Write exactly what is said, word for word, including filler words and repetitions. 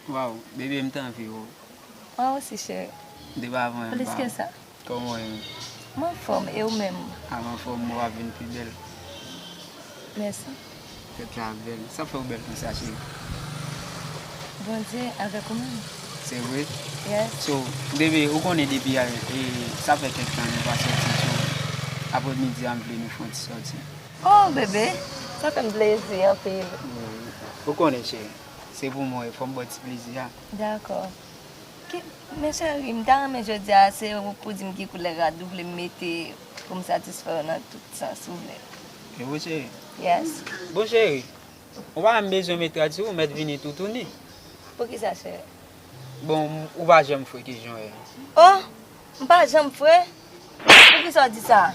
Waw, bebe, m t anvi w. Mwen osi, cheri. Depi avan, m Plis ke sa. Kòman w ye? M anfòm, e ou menm? A, m anfòm, w ap vin pi bèl. Mèsi. Tèt la bèl. Sa fè w bèl konsa, cheri? Bondye avèk ou menm. Se vre? Yes. So, bebe, ou konnen depi a, e, sa fè kèk tan nou pa sòti, so, aprè midi a, m vle nou fè yon ti sòti. Oh, bebe, sa fè m plezi anpil. Ou konnen, cheri. Se pou mwen, fò m ba w ti plezi a. Dakò. Ki, men cheri, m ta renmen jodi a, se ou pou di m ki koulè rad ou vle m mete pou m satisfè w nan tout sans ou vle. E wi, cheri. Yes. Bon, cheri, ou pa menm bezwen met rad sou ou, mèt vini toutouni. Poukisa, cheri? Bon, ou pa janm fre ki jan w ye. Oh, m pa janm fre? Poukisa w di sa?